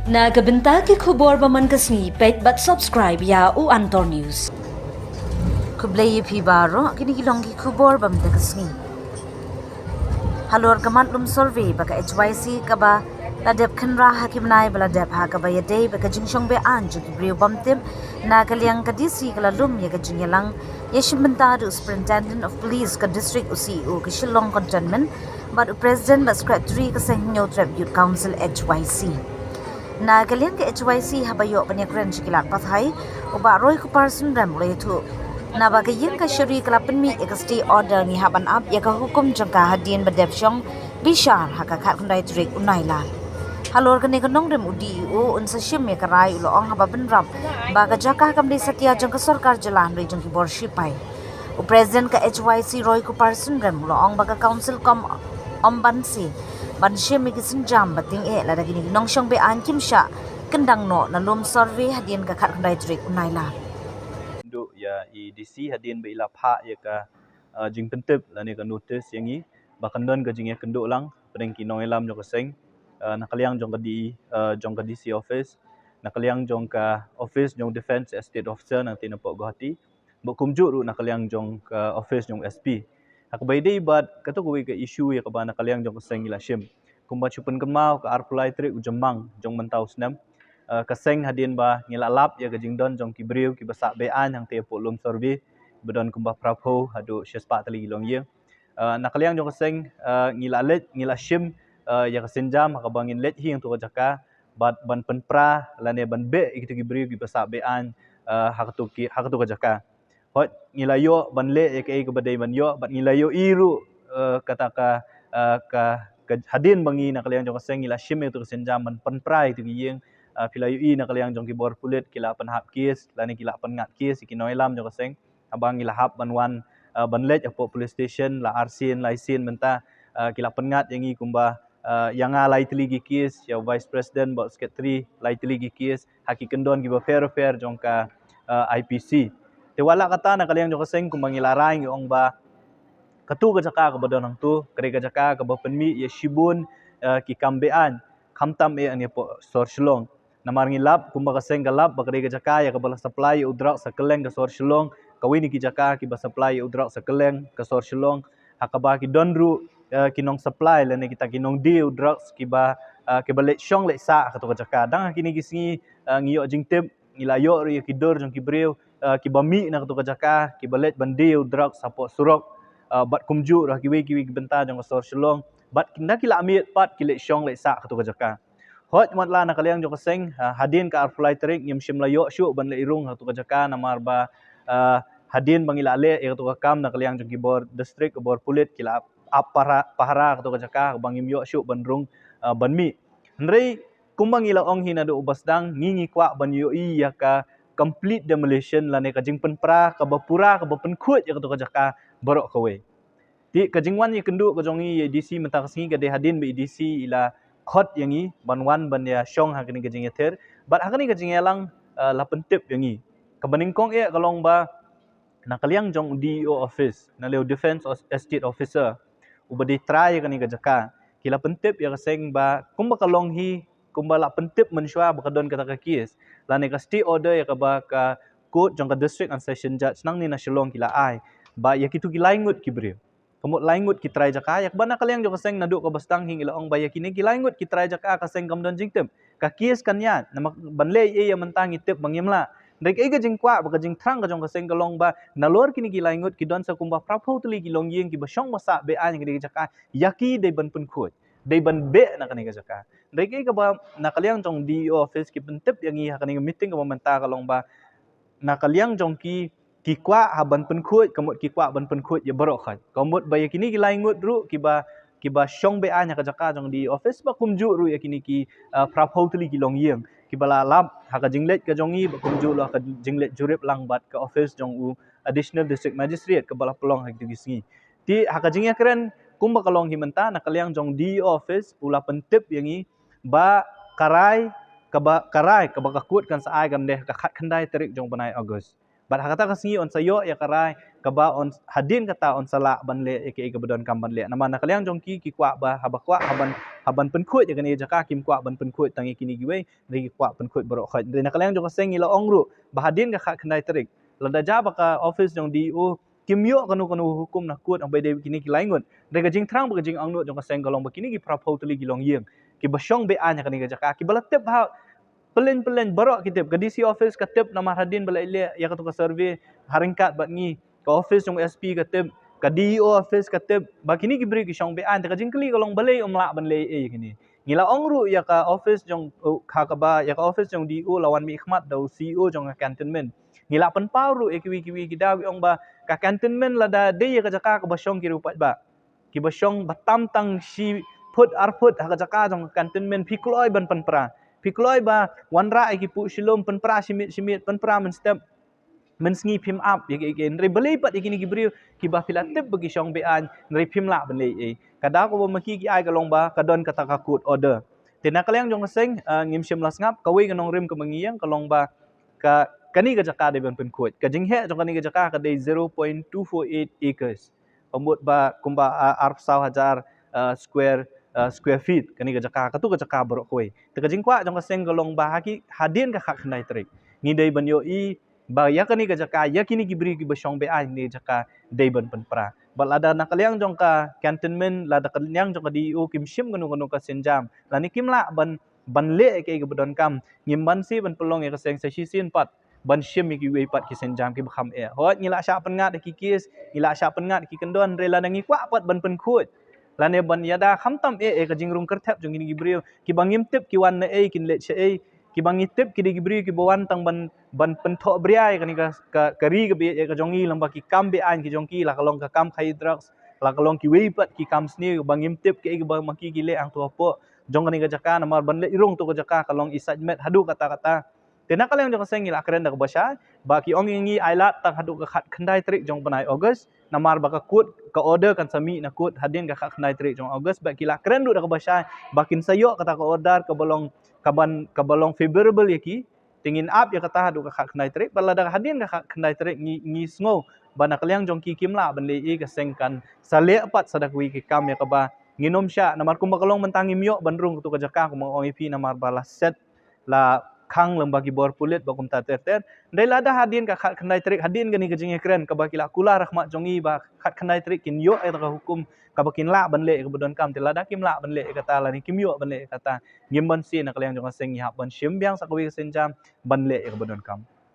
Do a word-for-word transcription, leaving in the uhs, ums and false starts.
Na ka bynta ki khubor ba man ka sngi, peit bad subscribe ïa u Antor News. Khublei ïa phi baroh, kine ki long ki khubor ba man ka sngi. Halor ka mat lum survey ba ka H Y C kaba la dep khynra ha ki bnai ba la dep, ha kaba ïadei bad ka jingshong be-aiñ jong ki briew bym tip, na ka liang ka D C ka la lum ïa ka jingïalang ïashim bynta da u Superintendent of Police ka District, u C E O ka Shillong Cantonment, bad u President bad Secretary ka Seng Hynñiewtrep Youth Council, H Y C. Na ka liang ka H Y C, haba ïoh ban ïakren sha ki lad pathai, u Bah Roykuper Synrem u la ïathuh, naba ka ïing kashari ka la pynmih ïa ka stay order, ngi hap ban ap ïa ka hukum jong ka hadien ba dep shong bishar ha ka khatkhyndai tarik u Nailar. Halor kane ka nongrim, u D E O un sa shim ïa ka rai, u la ong, haba bynrap ba ka jaka kam dei satia jong ka sorkar jylla hynrei jong ki bor shipai. U President ka H Y C, Roykuper Synrem, u la ong ba ka Council kam ym banse ban shim ïa ki sienjam ba tyngeh lada kine ki nongshong be-aiñ kim shah kyndang noh na lum survey hadien ka khatkhyndai tarik u Nailar. Duh ïa i D C hadien ba i la phah ïa ka, uh, jingpyntip lane ka notice ïa ngi ba kan don ka jingïakynduh lang hapdeng ki nongïalam jong ka seng, uh, na ka liang jong ka D E, uh, jong ka D C office, na ka liang jong ka office jong Defence Estate Officer nangtei napoh Guwahati, bad kumjuh ruh na ka liang jong ka office jong S P. Ha kaba ïadei bad kato kawei ka issue ïa kaba na ka liang jong ka seng ngi la shim, kumba shu pynkynmaw, ka arphew lai tarik u Jymmang jong mynta u snem, uh, ka seng hadien ba ngi la lap ïa ka jingdon jong ki briew kiba sah be-aiñ hangtei hapoh lum survey, ba don kumba phraphew haduh shispah tylli ki longïing. Uh, na ka liang jong ka seng, uh, ngi la leit, ngi la shim, uh, ïa ka sienjam ha kaba ngin leit hi hangto ka jaka bad ban pynpra lane ban beh ïa kito ki briew kiba sah be-aiñ, uh, ha kato ki, ha kato ka jaka. Hooid, ngi la ïoh ban leh ïa kaei kaba dei ban ïoh, bad ngi la ïohi ruh, eh, kata ka, eh, ka, ka hadien ba ngi na ka liang jong ka seng ngi la shim ïa kato ka sienjam ban pynpra ïa kato ka ïing, eh, phi la ïohi na ka liang jong ki bor pulit ki la pynhap case lane ki la pynngat case ïa ki nongïalam jong ka seng. Haba ngi la hap ban wan, eh, ban leit hapoh police station la arsien laisien mynta, eh, ki la pynngat ïa ngi kumba, eh, ïa nga lai tylli ki case, ïa u Vice President bad Secretary lai tylli ki case ha ki kyndon kiba pher bapher jong ka, eh, I P C. Te wat la katta, na ka liang jong ka seng kumba ngi la rai ngi ong ba kato ka jaka kaba don hangto ka dei ka jaka kaba pynmih ïa shibun, eh, ki kam be-aiñ, khamtam eh hangne hapoh sor Shillong. Namar ngi lap, kumba ka seng ka lap ba ka dei ka jaka ïa kaba la supply ïa u drugs ha kylleng ka sor Shillong, kawei na ki jaka kiba supply ïa u drugs ha kylleng ka sor Shillong, ha kaba ki don ruh, eh, ki nong supply lane kita ki nong die u drugs kiba, eh, kiba leit shong leit sah ha kato ka jaka. Dang ha kine ki sngi, eh, ngi ïoh jingtip, ngi la ïoh ruh ïa ki dur jong ki briew, eh, kiba mih na kato ka jaka, kiba leit ban die u drugs hapoh surok, eh, bad kumjuh ruh ha kiwei kiwei ki bynta jong ka sor Shillong, bad ynda ki la miet pat ki leit shong leit sah ha kato ka jaka. Hooid, wat la na ka liang jong ka seng, ah, hadien ka arphew lai tarik ngim shym la ïoh shuh ban leit rung ha kato ka jaka namar ba, ah, hadien ba ngi la leh ïa kato ka kam na ka liang jong ki bor district, ki bor pulit ki la ap pahara, pahara ha kato ka jaka ba ngim ïoh shuh ban rung, ah, ban mih. Hynrei kumba ngi la ong hi naduh uba sdang, ngi ngi kwah ban ïohi ïa ka complete demolition lane ka jingpynpra kaba pura kaba pynkhuid ïa kato ka jaka baroh kawei. Te ka jingwan ïakynduh ka jong ngi ïa i D C mynta ka sngi ka dei hadien ba i D C i la khot ïa ngi ban wan ban ïashong ha kane ka jingïathir bad ha kane ka jingïalang, eh, la pyntip ïa ngi. Kaba nyngkong eh ka long ba na ka liang jong u D E O office, na liang u Defence Os-, Estate Officer, uba dei trai ïa kane ka jaka, ki la pyntip ïa ka seng ba kumba ka long hi, kumba la pyntip mynshuwa ba ka don kata ka case lane ka stay order ïa kaba ka court jong ka District and Session Judge nangne na Shillong ki la ai ba ïa kito ki lai ngut ki briew, ka mut lai ngut ki trai jaka, ïa kaba na ka liang jong ka seng naduh kaba sdang hi ngi la ong ba ïa kine ki lai ngut ki trai jaka ka seng kam don jingtip, ka case kan ïaid, namar ban leh ei ei ïa mynta ngi tip ba ngim lah. Hynrei kaei ka jingkwah bad ka jingthrang ka jong ka seng ka long ba nalor kine ki lai ngut ki don sa kumba phraphew tylli ki longïing kiba shong ba sah be-aiñ ha kine ki jaka, ïa ki dei ban pynkhuid, dei ban beh na kane ka jaka. Hynrei kaei kaba na ka liang jong D E O office ki pyntip ïa ngi ha kane ka meeting kaba mynta ka long ba na ka liang jong ki, ki kwah ha ban pynkhuid, ka mut ki kwah ban pynkhuid ïa baroh khoit. Ka mut ba ïa kine ki lai ngut ruh kiba, kiba shong be-aiñ ha ka jaka jong D E O office bad kumjuh ruh ïa kine ki, ah, phraphew tylli ki longïing kiba la lap ha ka jingleit ka jong ngi bad kumjuh ruh ha ka jingleit jurip lang bad ka office jong u Additional District Magistrate kaba la pynlong ha kito ki sngi. Te ha ka jingïakren kumba ka long hi mynta, na ka liang jong D E O office u la pyntip ïa ngi ba ka rai kaba, ka rai kaba ka court kan sa ai kan dei ha ka khatkhyndai tarik jong u bnai August. Bad ha kata ka sngi yn sa ïoh ïa ka rai kaba yn hadien kata yn sa lah ban leh ïa kaei kaba donkam ban leh. Namar na ka liang jong ki ki kwah ba haba kwah haban haban pynkhuid ïa kane ka jaka kim kwah ban pynkhuid tang ïa kine kiwei, hynrei ki kwah pynkhuid baroh khoit. Hynrei na ka liang jong ka seng ngi la ong ruh ba hadien ka khatkhyndai tarik, lada jia ba ka office jong D E O kim ïoh kano kano hukum na kut haba dei kine ki lai ngut. Hynrei ka jingthrang bad ka jingangnud jong ka seng ka long ba kine ki phraphew tylli ki longïing kiba shong be-aiñ ha kane ka jaka kiba la tip ha pyllein pyllein baroh ki tip. Ka D C office ka tip namar hadien ba la leh ïa kato ka survey ha ryngkat bad ngi. Ka office jong S P ka tip, ka D E O office ka tip ba kine ki briew ki shong be-aiñ. Te ka jingkylli ka long balei ym lah ban leh ei ïa kine. Ngi la ong ruh ïa ka office jong, uh, ha kaba ïa ka office jong D E O la wan mihkhmat da u C E O jong ka cantonment. Ngi la pynpaw ruh ïa kiwei kiwei ki daw, ngi ong ba ka cantonment lada dei ïa ka jaka kaba shong ki riewpaidbah, kiba shong ba tam tang shi phut ar phut ha ka jaka jong ka cantonment, phi kloi ban pynpra, phi kloi ba wanrah ïa ki puh shilum, pynpra shi miet shi miet, pynpra mynstep mynsngi phim ap ïa kiei kiei. Hynrei balei pat ïa kine ki briew kiba phi la tip ba ki shong be-aiñ hynrei phim lah ban leh ei. Ka daw kaba ma ki ki ai ka long ba ka don kata ka court order. Te na ka liang jong ka seng, ah, ngim shym la sngap, kawei ka nongrim kaba ngi ïeng ka long ba ka, kane ka jaka dei ban pynkhuid. Ka jingheh jong kane ka jaka ka dei zero point two four eight acres. Ka mut ba kumba, ah, arphew saw hajar, ah, square, ah, square feet kane ka jaka, kato ka jaka baroh kawei. Te ka jingkwah jong ka seng ka long ba ha ki, hadien ka khatkhyndai tarik ngi dei ban ïohi ba ïa kane ka jaka, ïa kine ki briew kiba shong be-aiñ kane ka jaka dei ban pynpra. Bad lada na ka liang jong ka cantonment, lada ka liang jong ka D E O kim shim kano kano ka sienjam lane kim lah ban, ban leh ïa kaei kaba donkam, ngim banse ban pynlong ïa ka seng sa shisien pat ban shim ïa kiwei pat ki sienjam kiba kham eh. Hooid ngi la shah pynngat ïa ki case, ngi la shah pynngat ïa ki kyndon, hynrei lada ngi kwah pat ban pynkhuid lane ban ïada, khamtam eh ïa ka jingrung kyrthep jong kine ki briew kiba ngim tip ki wan na ei, kin leit sha ei, kiba ngi tip ki dei ki briew kiba wan tang ban, ban pynthohbria ïa kane ka, ka, ka ri kaba ïeit ka jong ngi lyngba ki kam be-aiñ ki jong ki, la ka long ka kam khaïi drugs, la ka long kiwei pat ki kam sniew ba ngim tip kiei kiba ma ki ki leh hangto hapoh jong kane ka jaka, namar ban leit rung to ka jaka ka long i sait met haduh katta katta. Te na ka liang jong ka seng ngi la kren da kaba shai ba ki ong ïa ngi ai lad tang haduh ka khatkhyndai tarik jong u bnai August, namar ba ka court, ka order kan sa mih na court hadien ka khatkhyndai tarik jong August. Bad ki la kren ruh da kaba shai ba kin sa ïoh kata ka order kaba long, kaban, kaba long favorable ïa ki. Te ngin ap ïa kata haduh ka khatkhyndai tarik. Bad lada hadien ka khatkhyndai tarik ngi, ngi sngew ba na ka liang jong ki kim lah ban leh ei, ka seng kan sa leh pat sa da kawei ka kam ïa kaba ngin ym shah, namar kumba ka long mynta ngim ïoh ban rung kato ka jaka kumba ong ïa phi, namar ba la set, la khang lyngba ki bor pulit bad kumta ter ter. Hynrei lada hadien ka khatkhyndai tarik, hadien kane ka jingïakren kaba ki la kular ha khmat jong ngi ba khatkhyndai tarik kin ïoh ïa ka hukum kaba kin lah ban leh ïa kaba donkam, te lada kim lah ban leh ïa kata lane kim ïoh ban leh ïa kata, ngim banse na ka liang jong ka seng ngi hap ban shim biang sa kawei ka sienjam ban leh ïa kaba donkam.